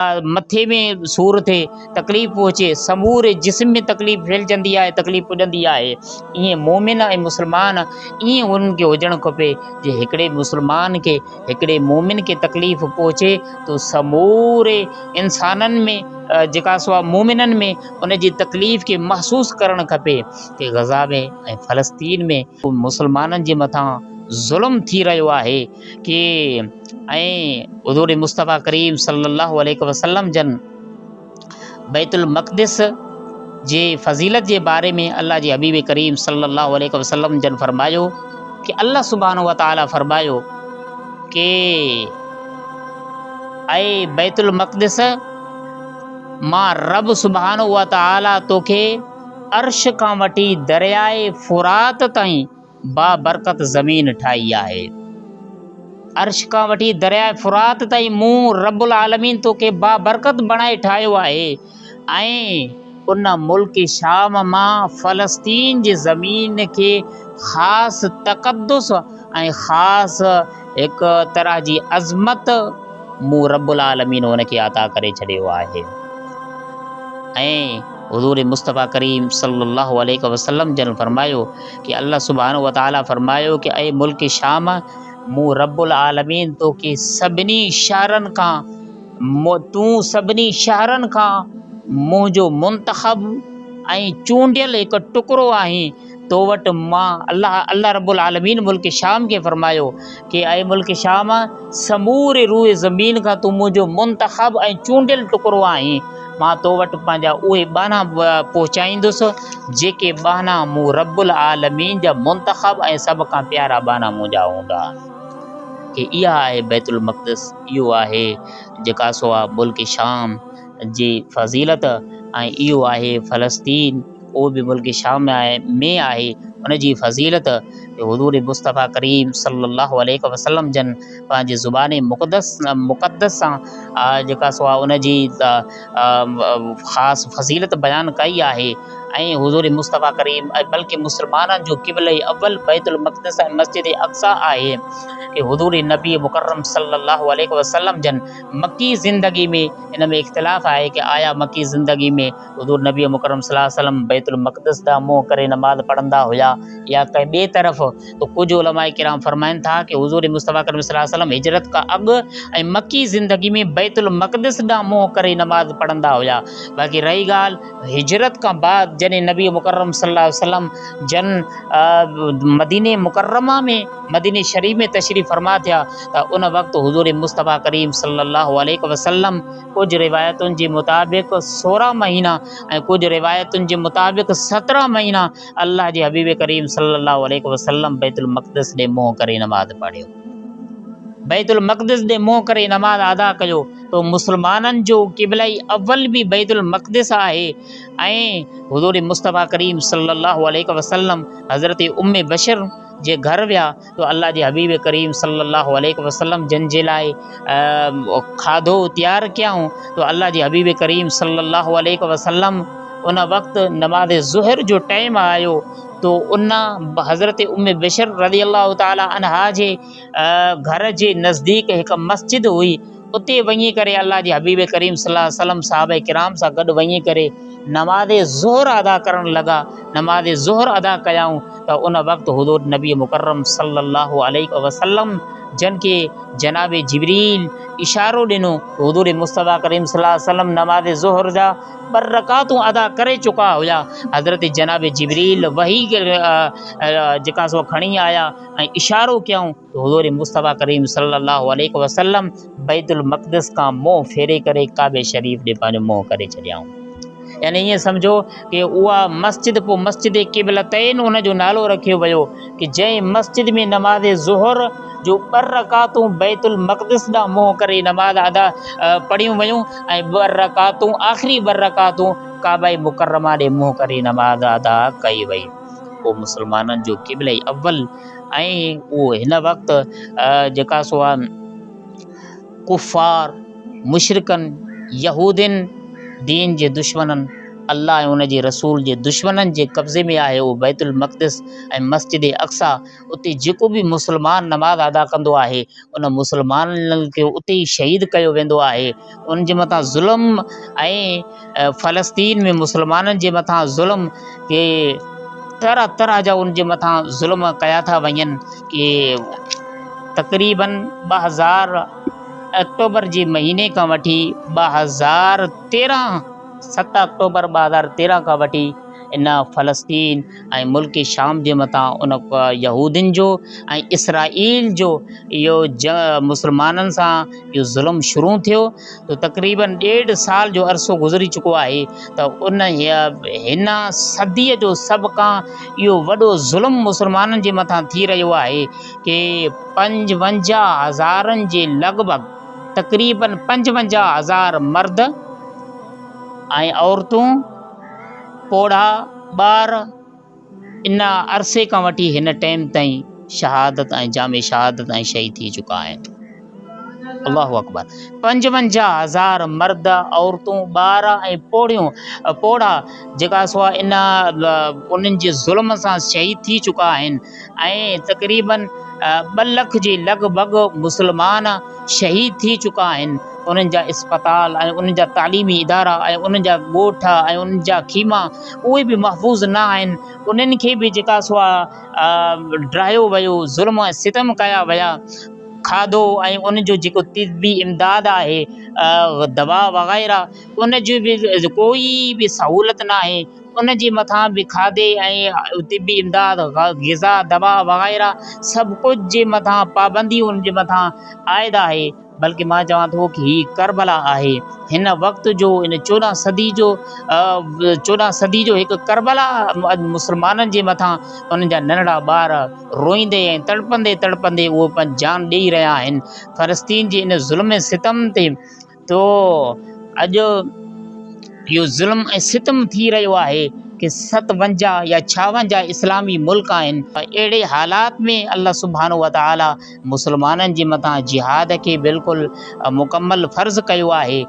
مٿي ۾ سور ٿئي، تڪليف پهچي، سموري جسم ۾ تڪليف ڦهلجندي آهي، تڪليف پڄندي آهي. ائين مومن ۽ مسلمان ائين انهن کي هجڻ کپي جي هڪڙي مسلمان کي هڪڙي مومن کي تڪليف پهچي ته سموري انسانن ۾ جيڪا سو آهي مومنن ۾ ان جي تڪليف کي محسوس ڪرڻ کپي ڪي غزه ۾ ۽ فلسطين ۾ مسلمانن جي مٿان ظلم ٿي رهيو آهي ڪي ۽ حضور مصطفيٰ ڪريم صلي الله عليه وسلم جن بيت المقدس جي فضيلت جي باري ۾ الله جي حبيب ڪريم صلي الله عليه وسلم جن فرمايو ڪي الله سبحانه وتعالي فرمايو ڪي اي بيت المقدس مان رب سبحانه وتعالي توکي عرش کان وٺي درياء فرات تائين بابرڪت زمين ٺاهي آهي. عرش کان وٺي درياء فرات تائين مون رب العالمين توکي بابرڪت بڻائي ٺاهيو آهي ۽ ان ملڪ شام مان فلسطين جي زمين کي خاص تقدس ۽ خاص هڪ طرح جي عظمت مون رب العالمين ان کي عطا ڪري ڇڏيو آهي ۽ حضور مصطفيٰ ڪريم صلي الله عليه وسلم جن فرمايو ڪي الله سبحانه وتعاليٰ فرمايو ڪي اي ملڪ شام مون رب العالمين توکي سڀني شهرن کان تون سڀني شهرن کان منهنجو منتخب ۽ چونڊيل هڪ ٽڪرو آهين تو وٽ مان الله الله رب العالمين ملڪ شام کي فرمايو ڪي اي ملڪ شام سموري روء زمين کان تون منهنجو منتخب ۽ چونڊيل ٽڪرو آهين مان تو وٽ پنهنجا اهي ٻانها پهچائيندس جيڪي ٻانها مون رب العالمين جا منتخب ۽ سڀ کان پيارا ٻانها منهنجا هوندا. ڪي اها آهي بيت المقدس اهو آهي جيڪا سو آهي ملڪ شام جي فضيلت ۽ اهو آهي فلسطين اهو به ملڪ شام ۾ آهي ان جي فضيلت حضور مصطفيٰ ڪريم صلي الله عليه وسلم جن پنهنجي زبان مقدس مقدس سان جيڪا سو آهي ان جي خاص فضيلت بيان ڪئي آهي ۽ حضور مصطفيٰ ڪريم ۽ بلڪه مسلمانن جو قبله اول بيت المقدس ۽ مسجد اقصيٰ آهي ڪي حضور نبي مڪرم صلي الله عليه وسلم جن مڪي زندگي ۾ ان ۾ اختلاف آهي ڪي آيا مڪي زندگي ۾ حضور نبي مڪرم صلي الله عليه وسلم بيت المقدس ڏانهن منهن ڪري نماز پڙهندا هيا يا ڪنهن ٻئي طرف ته ڪجهه علماء ڪرام فرمائن ٿا ڪي حضور مصطفيٰ ڪريم صلي الله عليه وسلم هجرت کان اڳ ۽ مڪي زندگي ۾ بيت المقدس ڏانهن منهن ڪري نماز پڙهندا هيا باقي رهي ڳالهه هجرت کان بعد جڏهن نبي مڪرم صلي الله عليه وسلم جن مديني مڪرمه ۾ مديني شريف ۾ تشريف فرما ٿيا ته ان وقت حضور مصطفيٰ ڪريم صلي الله عليه وسلم ڪجهه روايتن جي مطابق سورهن مهينا ۽ ڪجهه روايتن جي مطابق سترهن مهينا الله جي حبيب ڪريم صلي الله عليه وسلم بيت المقدس ڏي منهن ڪري نماز پڙهيو. بيت المقدس ڏي منهن ڪري نماز ادا ڪيو ته مسلمانن جو قبله اول به بيت المقدس آهي ۽ حضور مصطفيٰ ڪريم صلي الله عليه وسلم حضرت ام بشر جي گهر ويا ته الله جي حبيب ڪريم صلي الله عليه وسلم جن جي لاء کاڌو تيار ڪيائون ته الله جي حبيب ڪريم صلي الله عليه وسلم ان وقت نماز ظهر جو ٽائيم آيو تو ان حضرت ام بشر رضي الله تعالٰي عنها جي گهر جي نزديڪ هڪ مسجد هئي اتي وڃي ڪري الله جي حبيب ڪريم صلي الله عليه وسلم صحابه ڪرام سان گڏ وڃي ڪري نماز ظهر ادا ڪرڻ لڳا نماز ظهر ادا ڪيائون ته ان وقت حضور نبي مڪرم صلي الله عليه وسلم جن کي جناب جبريل اشارو ڏنو حضور مصطفيٰ ڪريم صلي الله عليه وسلم نماز ظهر جا ٻه رڪعتون ادا ڪري چڪا هيا حضرت جناب جبريل وحي جيڪا سو کڻي آيا ۽ اشارو ڪيائون ته حضور مصطفيٰ ڪريم صلي الله عليه وسلم بيت المقدس کان منهن ڦيري ڪري ڪعبي شريف ڏي پنهنجو منهن ڪري ڇڏيائون. يعني ائين سمجهو ڪي اها مسجد پوء مسجد قبلتين ان جو نالو رکيو ويو ڪي جنهن مسجد ۾ نماز ظهر جو ٻه رڪعتون بيت المقدس ڏانهن منهن ڪري نماز ادا پڙهيون ويون ۽ ٻه رڪعتون آخري ٻه رڪعتون ڪعبه مڪرمه ڏي منهن ڪري نماز ادا ڪئي وئي. پوء مسلمانن جو قبله اول ۽ اهو هن وقت جيڪا سو آ ڪفار، مشرڪن، يهودين، دين جي دشمنن الله ۽ ان جي رسول جي دشمنن جي قبضي ۾ آهي اهو بيت المقدس ۽ مسجد اقصيٰ اتي جيڪو به مسلمان نماز ادا ڪندو آهي ان مسلمانن کي اتي ئي شهيد ڪيو ويندو آهي ان جي مٿان ظلم ۽ فلسطين ۾ مسلمانن جي مٿان ظلم ڪي طرح طرح جا ان جي مٿان ظلم ڪيا ٿا وڃن ڪي تقريبن 2000 آڪٽوبر جي مهيني کان وٺي 2013 7 آڪٽوبر 2013 کان وٺي ان فلسطين ۽ ملڪ شام جي مٿان ان يهودين جو ۽ اسرائيل جو اهو مسلمانن سان اهو ظلم شروع ٿيو ته تقريبن ڏيڍ سال جو عرصو گذري چڪو آهي ته ان هن صديء جو سڀ کان اهو وڏو ظلم مسلمانن جي مٿان ٿي رهيو آهي ڪي 55 هزارن جي لڳ ڀڳ تقريبن 55 هزار مرد ۽ عورتون، پوڙها، ٻار ان عرصي کان وٺي هن ٽيم تائين شهادت ۽ جام شهادت ۽ شهيد ٿي چڪا آهن. الله اڪبر 55 هزار مرد، عورتون، ٻار ۽ پوڙهيون پوڙها جيڪا سو ان انهن جي ظلم سان شهيد ٿي چڪا آهن ۽ تقريبن 2 لک جي لڳ ڀڳ مسلمان شهيد ٿي چڪا آهن. انهن جا اسپتال ۽ انهن جا تعليمي ادارا ۽ انهن جا ڳوٺ ۽ انهن جا خيما اهي به محفوظ نه آهن. انهن کي به جيڪا سو ڊاهيو ويو، ظلم ۽ ستم ڪيا ويا. کاڌو ۽ ان جو جيڪو طبي امداد آهي، دوا وغيره ان جي به ڪوئي به سهولت ناهي. ان جي مٿان به کاڌي ۽ طبي امداد، غذا، دوا وغيره سڀ ڪجهه جي مٿان پابندي ان جي مٿان عائد آهي. بلڪه مان چوان ٿو ڪه هي ڪربلا آهي. هن وقت جو ان 14 صدي جو 14 صدي جو هڪ ڪربلا اڄ مسلمانن جي مٿان انهن جا ننڍڙا ٻار روئيندي ۽ تڙپندي تڙپندي اهو پنهنجي جان ڏيئي رهيا آهن. فلسطين جي ان ظلم ۽ ستم تي تو اڄ اهو ظلم ۽ ستم ٿي رهيو آهي ڪه 57 يا 56 اسلامي ملڪ آهن. اهڙي حالات ۾ الله سبحانه وتعاليٰ مسلمانن جي مٿان جهاد کي بلڪل مڪمل فرض ڪيو آهي.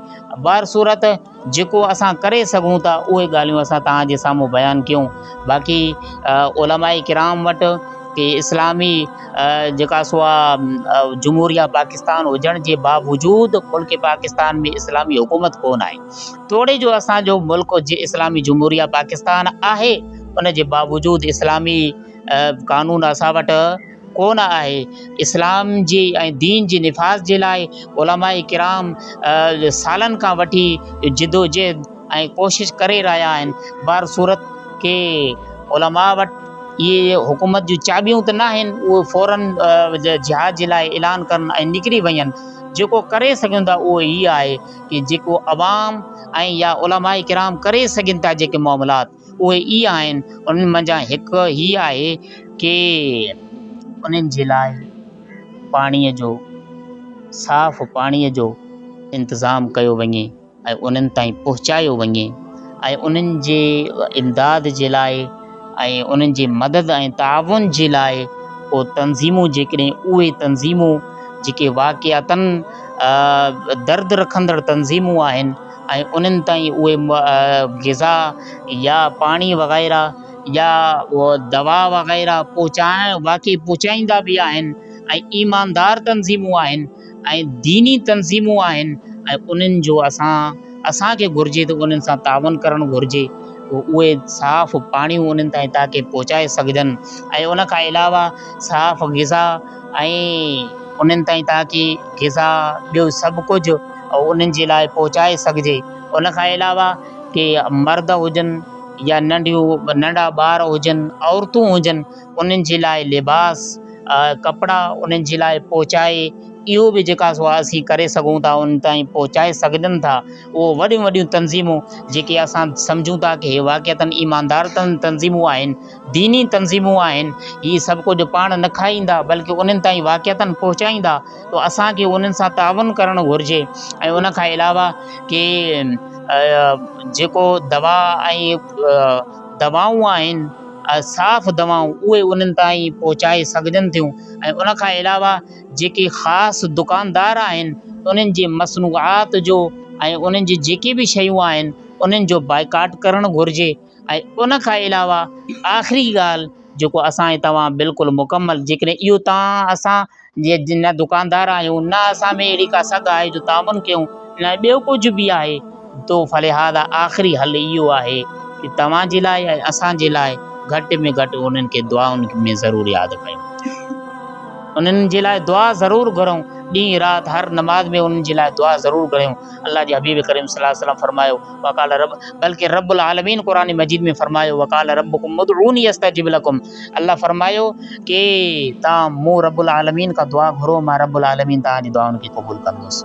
بهر صورت جيڪو اسان ڪري سگهون ٿا اهي ڳالهيون اسان توهان جي سامهون بيان ڪيون. باقي علماء ڪرام وٽ ڪي اسلامي جيڪا سو آ جمهوريه پاڪستان هجڻ جي باوجود ملڪ پاڪستان ۾ اسلامي حڪومت ڪونه آهي. توڙي جو اسان جو ملڪ اسلامي جمهوريه پاڪستان آهي ان جي باوجود اسلامي قانون اسان وٽ ڪونه آهي. اسلام جي ۽ دين جي نفاذ جي لاء علماء ڪرام سالن کان وٺي جدوجهد ۽ ڪوشش ڪري رهيا آهن. بهر صورت ڪي علماء وٽ اهي حڪومت جون چاٻيون ته ناهن اهي فورن جهاد جي لاء اعلان ڪن ۽ نڪري وڃن. جيڪو ڪري سگهن ٿا اهو هي آهي ڪي جيڪو عوام ۽ يا علماء ڪرام ڪري سگهن ٿا جيڪي معاملات اهي اهي آهن. انهن منجهان هڪ هي آهي ڪي انهن جي لاء پاڻيء جو صاف پاڻيء جو انتظام ڪيو وڃي ۽ انهن تائين پهچايو وڃي ۽ انهن جي امداد جي لاء ۽ انهن جي مدد ۽ تعاون جي لاء ڪو تنظيمون جيڪڏهن اهي تنظيمون جيڪي واقعتاً درد رکندڙ تنظيمون آهن ۽ انهن تائين اهي غذا يا پاڻي وغيره يا دوا وغيره پهچائڻ واقعي پهچائيندا به آهن ۽ ايماندار تنظيمون آهن ۽ ديني تنظيمون آهن ۽ انهن جو اسان کي گهرجي ته انهن سان تعاون ڪرڻ گهرجي اهي صاف پاڻيون انهن تائين تاڪه پهچائي سگهجن ۽ ان کان علاوه صاف غذا ۽ انهن تائين تاڪه غذا ٻيو سڀ ڪجهه انهن جي لاء پهچائي سگهجي. ان کان علاوه ڪي مرد هجن يا ننڍيون ننڍا ٻار هجن عورتون هجن انهن جي لاء لباس ڪپڙا انهن جي لاء پهچائي اهو به جيڪا سو اسين ڪري سگهون ٿا انهن تائين پهچائي سگهجن ٿا. اهو وڏيون وڏيون تنظيمون جيڪي اسان سمجهون ٿا ڪي هي واقعتاً ايماندار تنظيمون آهن، ديني تنظيمون آهن، هي سڀ ڪجهه پاڻ نه کائيندا بلڪه انهن تائين واقعتاً پهچائيندا ته اسان کي انهن سان تعاون ڪرڻ گهرجي ۽ ان کان علاوه ڪي جيڪو دوا ۽ دوائون آهن صاف دوائون اهي انهن تائين پهچائي سگهجن ٿيون ۽ ان کان علاوه جيڪي خاص دڪاندار آهن انهن جي مصنوعات جو ۽ انهن جي جيڪي به شيون آهن انهن جو بائيڪاٽ ڪرڻ گهرجي ۽ ان کان علاوه آخري ڳالهه جيڪو اسان ۽ توهان بلڪل مڪمل جيڪڏهن اهو توهان اسان جي نه دڪاندار آهيون نه اسان ۾ اهڙي ڪا سگهه آهي جو تعاون ڪيون نه ٻيو ڪجهه به آهي تو فلهذا آخري حل اهو آهي ڪي توهان جي لاء ۽ اسان جي لاء گهٽ ۾ گهٽ انهن کي دعائن ۾ ضرور ياد ڪيون انهن جي لاء دعا ضرور گهرون ڏينهن رات هر نماز ۾ انهن جي لاء دعا ضرور گهريون الله جي حبيب ڪريم صلي الله عليه وسلم فرمايو وقال رب بلڪه رب العالمين قرآن مجيد ۾ فرمايو وقال ربڪم ادعوني استجب لڪم الله فرمايو ڪي تان مون رب العالمين کان دعا گهرو مان رب العالمين توهان جي دعائن کي قبول ڪندس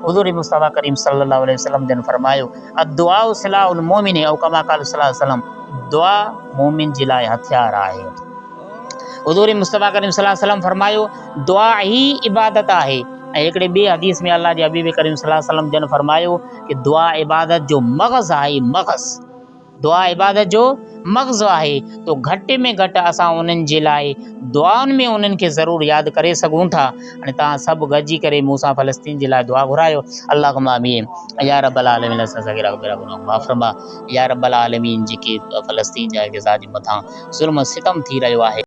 حضور مصطفيٰ ڪريم صلي الله عليه وسلم جن فرمايو الدعاء سلاح المؤمن او ڪما قال صلي الله عليه وسلم دعا مومن جي لاء هٿيار آهي حضور مصطفيٰ ڪريم صلي الله عليه وسلم فرمايو، دعا ئي عبادت آهي ۽ هڪڙي ٻي حديث ۾ الله جي حبيب ڪريم صلي الله عليه وسلم جن فرمايو ڪه دعا عبادت جو مغز آهي مغز دعا عبادت جو مغز آهي تو گهٽ ۾ گهٽ اسان انهن جي لاء دعائن ۾ انهن کي ضرور ياد ڪري سگهون ٿا ۽ توهان سڀ گڏجي ڪري مون سان فلسطين جي لاء دعا گهرايو اللهم آمين يا رب العالمين اسان صغيرا ڪبيرا گناهه معاف فرما يا رب العالمين جيڪي فلسطين جا غزا جي مٿان ظلم ستم ٿي رهيو آهي.